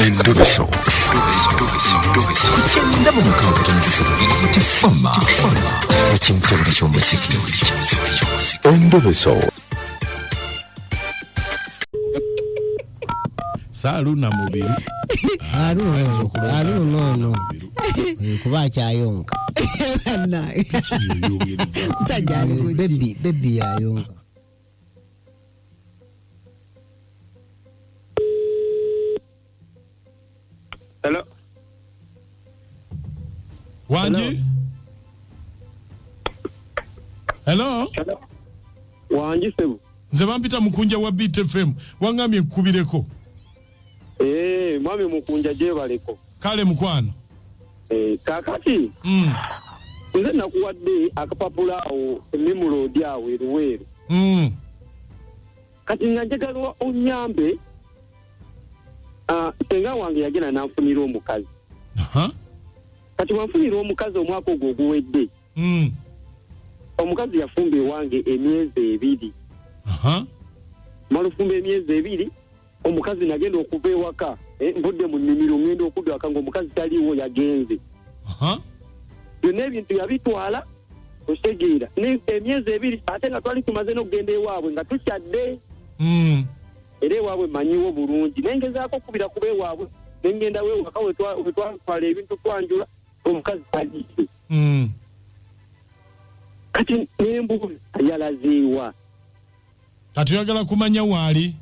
Endobeso. Ku 96.3 Beat Fama. Ekintobole ky'omuziki. Endobeso. Saaluna mubiri. Aluna ono kuba akyayonka. Musajja ali kuki? Bebi bebi yayonka. Hello. Wangi? Hello? Wangi sebo. Nze bampita Mukunja wa Beat FM. Wangambye nkukubireko. Eh, mwami Mukunja gyebaleko. Kale mukwano. Eh, kaakati nze nakuwadde akapapula awo Nimrod awo e Luweero. Kati nga njagala onnyambe, senga wange yagenda n'anfunira omukazi. Kati wanfunira omukazi omwaka ogwo oguwedde. Omukazi yafumba ewange emyezi 2. Mala ofumba emyezi 2, omukazi nagenda okuva ewaka, nvudde mu nnimiro ngenda okudda ewaka ng'omukazi taliiwo yagenze. Byonna ebintu yabitwala, otegeera. Emyezi 2 ate nga twali tumaze n'okugenda ewaabwe nga tukyadde. Era ewaabwe mmanyiwo bulungi. Ne ngezaako okukubira ku beewaabwe, ne ngenda ewaka we twatwala ebintu twanjula, omukazi taliiwo. Kati ne mbuuza yalazeewa. Kati oyagala kumanya waali?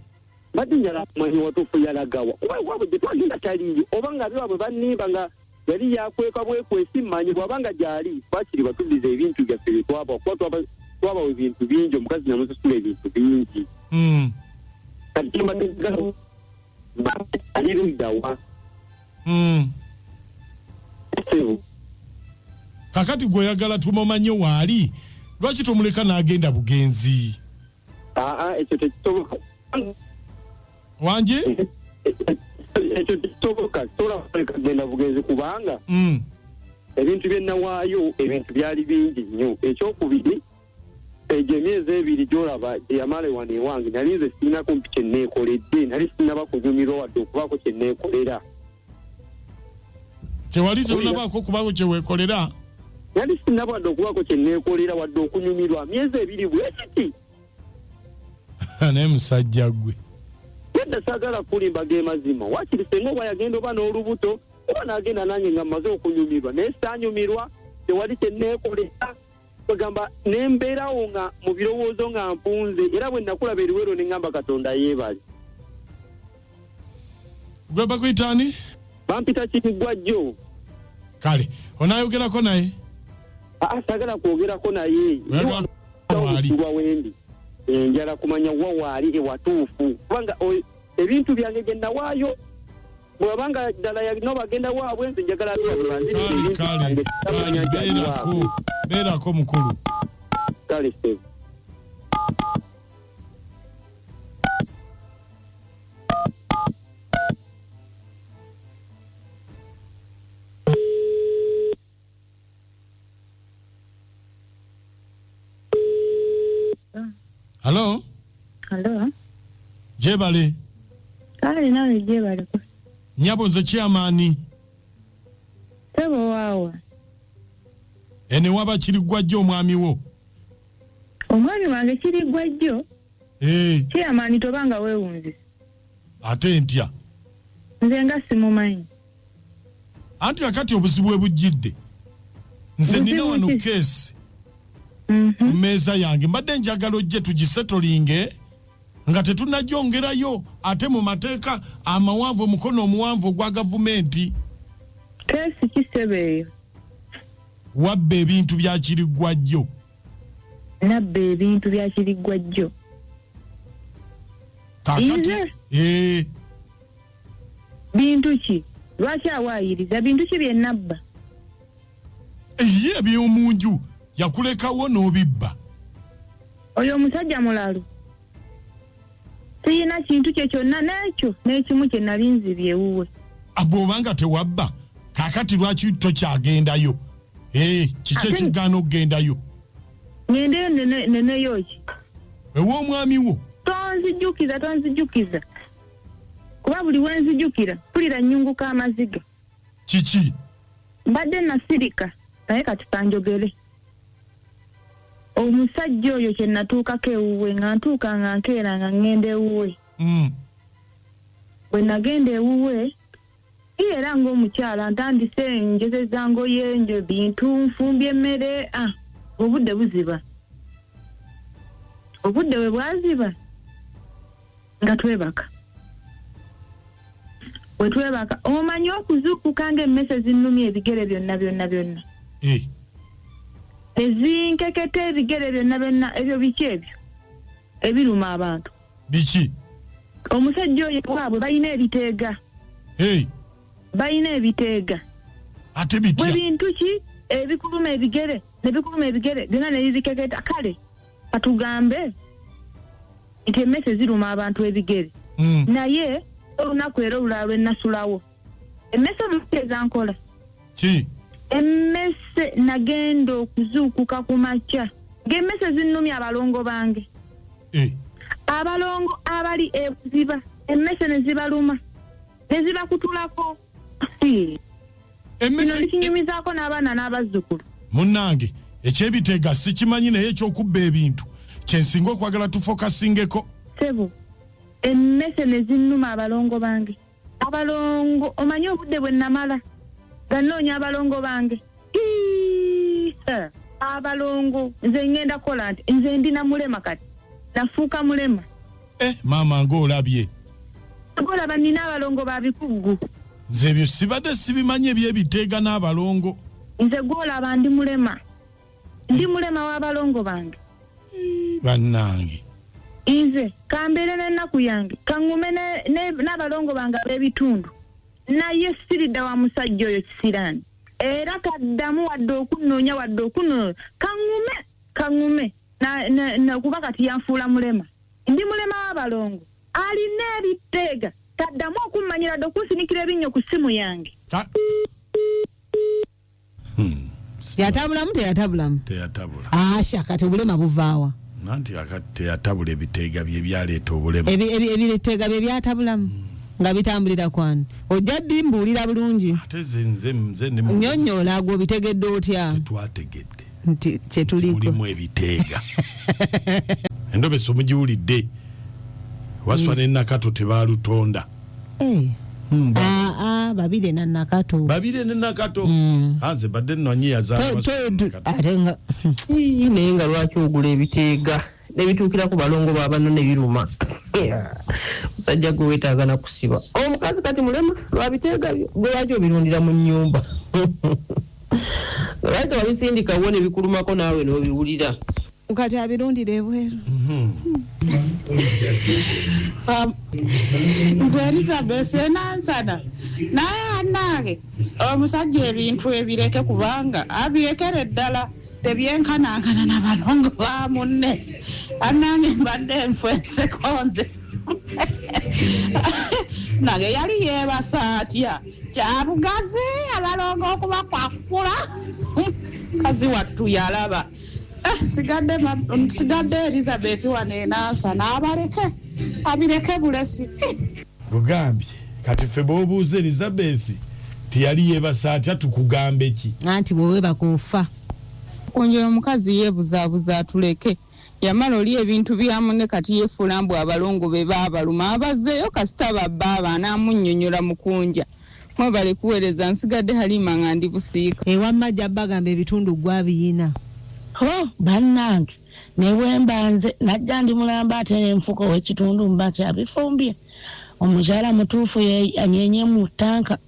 Mbadde njagala kumanya watuufu yalagawa. Kuba ewaabwe gye twagenda taliiyo, oba nga abeewaabwe bannimba nga yali yakweka bwekwesi mmanyi, bw'aba nga gy'ali, twakiri batuddize ebintu byaffe bye twabawa, kuba twabawa ebintu bingi, omukazi namusasula ebintu bingi. Kati kye mbadde njagala ali ludda wa? Ssebo. Kakati gwe oyagala tumumanye waali, lwaki tomuleka n'agenda bugenzi? Aa, ekyo tekisoboka. Wangi? Ekyo tekisoboka, sobola kuleka kugenda bugenzi kubanga ebintu bye nawaayo, ebintu byali bingi nnyo. Ekyokubiri, egyo emyezi 2 gy'olaba gye yamala wano ewange, nali nze sirina kumpi kye neekoledde, nali sinnaba kunyumirwa wadde okubaako kye neekolera. Tewali tonabaako okubaako kye weekolera? Nali sinnaba wadde okubaako kye neekolera wadde okunyumirwa, myezi 2 bwe kiti. Naye musajja ggwe. Nedda saagala kulimba ge mazima. Waakiri singa oba yagenda oba n'olubuto, oba n'agenda nange nga mmaze okunyumirwa, naye saanyumirwa, tewali kye neekolera. Kwegamba ne mbeerawo nga mu birowoozo nga mpunze, era bwe nakulaba eriweero ne ŋŋamba Katonda yeebale. Gwe bakuyita ani? Bampita Kiriggwa jjo. Kale, onaayogerako naye? Aa, saagala kwogerako naye. Oyagala waali? Wa wendi. Njala kumanya wa waali ewatuufu. Kubanga ebintu byange gye nawaayo, bw'abanga ddala yalina obagenda waabwe, nze njagala abe waabwe banzirize Kale, ebintu kale, byange. kale, Samanya nti ali beerako, waabwe. beerako mukulu. Kale, ssebo. Hello? Hello? Gyebale. Kale nawe gyebaleko. Nnyabo nze chairman. Ssebo waawa. Ene waba Kiriggwa jjo omwami wo. Omwami wange Kiriggwa jjo? Chairman tobanga weewunzise. Ate ntya? Nze nga simumanyi. Anti kakati obuzibu bwe bujjidde. Nze nina Buzibu wano ki? keesi ku mmeeza yange. Mbadde njagala ojje tugisetolinge nga tetunnajongerayo ate mu mateeka amawanvu, omukono omuwanvu ogwa gavumenti. Keesi ki ssebo eyo? Wabba ebintu bya Kiriggwa jjo. Nabba ebintu bya Kiriggwa jjo. Kaakati, Nze? Bintu ki? Lwaki awaayiriza? Bintu ki bye nabba? Ye eby'omu nju yakulekawo n'obibba. Oyo omusajja mulalu. Siyina kintu kye kyonna n'ekyo n'ekimu kye nali nzibye ewuwe. Bw'obanga tewabba, kaakati lwaki tokyagendayo? Kiki Ate ekigaana okugendayo? Ngendeyo neneyo ki? Ew'omwami wo. Tonzijjukiza, tonzijjukiza. Kuba buli wenzijukira mpulira nnyunguka amaziga. Kiki? Mbadde nasirika naye kati kanjogere. Omusajja oyo kye natuukako ewuwe nga ntuuka nga nkeera nga ŋŋenda ewuwe. Bwe nagenda ewuwe iye era ng'omukyala ntandise njozeza ngoye njo bintu nfumbye emmere, obudde buziba. Obudde bwe bwaziba nga twebaka. Bwe twebaka omanyi okuzuukuka ng'emmese zinnumye ebigere byonna byonna byonna. Ezinkeketa ebigere byonna byonna, ebyo biki ebyo ebiruma abantu? Biki? Omusajja oyo waabwe balina ebiteega. Balina ebiteega. Ate bitya? Bwe bintu ki ebikuluma ebigere ne bikuluma ebigere byonna ne bibikeketa? Kale katugambe nti emmese ziruma abantu ebigere. Naye olunaku era olulala lwe nasulawo emmese ezankola ki? Emmese nagenda okuzuukuka ku makya ng'emmese zinnumya abalongo bange. Abalongo abali ebuziba emmese ne zibaluma ne zibakutulako. Bino ndikinyumizaako n'abaana n'abazzukulu. Munnange ekyebiteega sikimanyi, naye ekyokubba ebintu kyensinga okwagala tufokasingeko. Ssebo, emmese ne zinnuma abalongo bange. Abalongo omanyi obudde bwe namala nga nnoonya abalongo bange. Abalongo nze ngenda kukola nti nze ndi na mulema kati nafuuka mulema. Maama ng'olabye. Olaba nnina abalongo ba bikuggu. Nze ebyo sibadde sibimanyi ebyebiteega n'abalongo. Nze gw'olaba ndi mulema. Ndi mulema w'abalongo bange. Bannange. Nze kambeere n'ennaku yange kaŋŋume n'abalongo bange ab'ebitundu. Naye siridda wa musajja oyo kisiraani. Era kaddamu wadde okunnoonya wadde okunnoonya. Kaŋŋume kaŋŋume kuba kati yanfuula mulema. Ndi mulema w'abalongo. Alina ebiteega taddamu okummanyira dde okunsinikira ebinnyo ku ssimu yange. Yatabulamu teyatabulamu? Teyatabula. Asha kati obulema buvaawa? Nanti akati teyatabula ebiteega bye byaleeta obulema. Ebiteega bye byatabulamu nga bitambulira kwani? Ojja bimbuulira bulungi. Ate nze ndi nnyonnyola gwe obitegedde otya? Tetwategedde nti kye tuliko. Mulimu ebiteega. Endobeso mugiwulidde. Waswa ne Nakato tebaalutonda. Babire na Nakato. Babire ne Nakato. Anze badde nnonyi yazaala. Ate nga naye nga lwaki ogula ebiteega nebituukira ku balongo baabano ne biruma. Musajja gwe weetaaga na kusiba. Omukazi kati mulema lwa biteega byo, gwe lwaki obirundira mu nnyumba? Lwaki wabisindika wo ne bikulumako naawe n'obiwulira? Kati abirundira ebweru. Nze Elizabeth Enansana naye annange omusajja ebintu ebireke kubanga abirekere ddala tebyenkanankana na balongo ba munne. Annange mbadde nfa enseko nze. Nange yali yeebasa atya? Kyabugazi abalongo okubakwakula. Mukazi wattu yalaba. Sigadde Elizabeth wano Enansana abaleke abireke bulesi. Gugambye kati ffe bw'obuuza Elizabeth tiyali yeebasa atya tukugambe ki? Anti bw'oweebaka ofa. Kunjoyo omukazi yeebuzaabuza atuleke. Yamala oli ebintu bya munne kati yeefuula mbu abalongo be baabaluma. Abazzeeyo kasita babba abaana amunnyonnyola mukunja. Mwebale kuweereza nsigadde Halima nga ndi busiika. Ewamma ajja bagamba ebitundu gwabiyina. Bannange ne bwe mba nze najja ndi mulamba ate n'enfuka ow'ekitundu mba kyabifumbye. Omukyala mutuufu anyenye mu ttanka.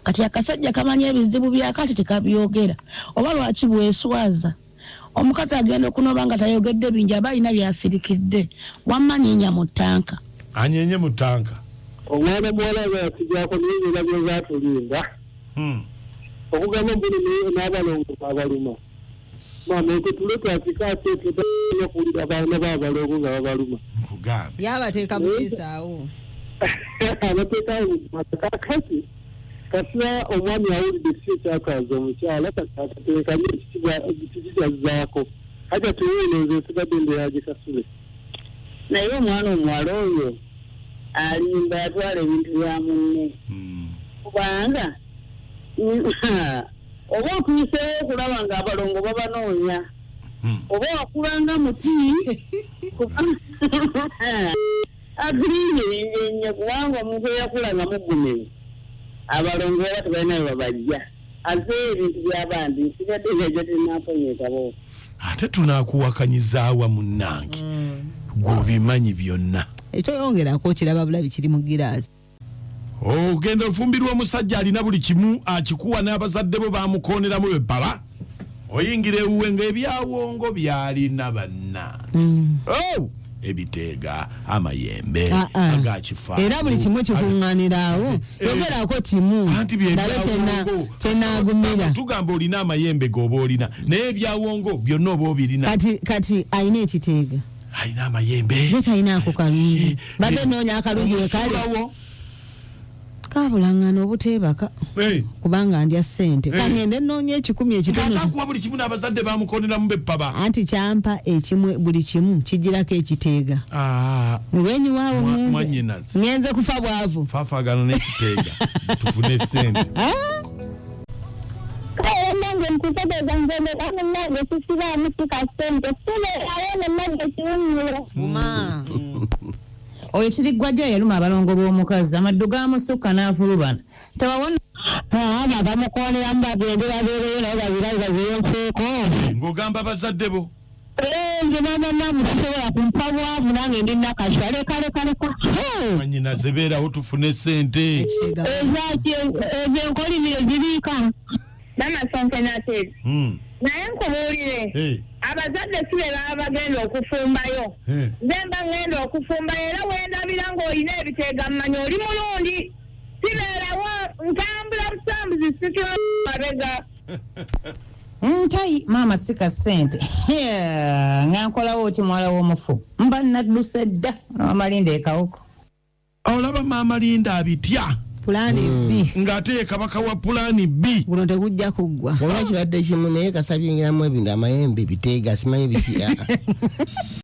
Kati akasajja kamanyi ebizibu bya kati tekabyogera. Oba lwaki bweswaza? Omukazi agenda okunoba nga tayogedde bingi aba alina by'asirikidde. Wamma nyeenya mu ttanka. Anyenye mu ttanka. Omwana muwala yakijjako naye byonna by'ozaatulinda. Okugamba mbu n'abalongo abaluma. Maama ekyo tule twakika ate tetulina kuwulira abaana b'abalongo nga babaluma. Nkugambye. Yabateeka mu kisaawo. Abateekawo mu kaakati kasira omwami awulidde kiki ekyakaaza omukyala kateekanye kiki kyazzaako. Hajja tuwuune nze nsigadde mbeera gye kasule. Naye omwana omuwala oyo Alimba, yatwala ebintu bya munne. Kubanga oba otuuseewo okulaba nga abalongo babanoonya, oba wakulanga muti, atulinye ennyo, kubanga omuntu eyakula nga muggumivu, abalongo baba tebalina we babajja. Azeeyo ebintu by'abandi, nsigadde ngajja tenamponyeekabo. Ate tunaakuwakanyizaawa munnange, gweobimanyi byonna. Ekyoyongerako kiraba bulabi kiri mu giraasi. Ogenda ofumbirwa omusajja alina buli kimu akikuwa, n'abazadde bo bamukooneramu bebaba, oyingira ewuwe ng'ebyawongo byalina banna. Oh! Ebiteega, amayembe Ah, ah. agakifa. Era buli kimu kikuŋŋaaniraawo. Yogerako kimu Anti bye ndabe byawongo. kyenaagumira. Tugamba olina amayembe g'oba olina, naye ebyawongo byonna oba obirina. Kati alina ekiteega, alina amayembe. Ye talinaako kalungi, badde noonya akalungi wekali. Omusuulawo. Kabulangana obuteebaka kubanga ndya ssente. Kangende noonya 100 ekitono. Atakuwa buli kimu n'abazadde bamukooneramu bepaba. Anti kyampa ekimu, buli kimu kijirako ekiteega. Lwenyiwaawo Mwanyinaze. ngenze kufa bwavu. Faafagana n'ekiteega tufune sente. Kale nange nkutegeeza, nze ndeka munnange sisibaamu kika ssente sibeerawo nemmajja kiwummula. Oyo kiriggwajja yaluma abalongo b'omukazi, amaddu gamusukka n'afulubana tewawona. Aba bamukooneramu bagende babeereyo nabo babirabe babiyonseeko. Ng'ogamba bazadde bo. Nze maama mamu sisobola kumpa bwavu, nange ndi nakaswa, leka leka leka. Mwanyinaze, beerawo tufune sente. Ezaki ezo enkolimiro zibiika mama sonkenateri. Naye nkubuulire, abazadde si be baba bagenda okufumbayo. Nze mba ngenda okufumbayo, era wendabira ng'olina ebiteega mmanya oli mulungi, sibeerawo, ntambula butambuzi, situla mabega. Ntayi maama sika ssente nga nkolawo oti muwala w'omufu mba nadduse dda amalinda ekawuko. Olaba maama Linda abitya. Pulaani B. Ng'ate ye kabaka wa pulaani B. Guno tegujja kuggwa. Oba kibadde kimu, naye kasabyengeramu ebintu, amayembe, ebiteega, simanyi biki. Ah, ah.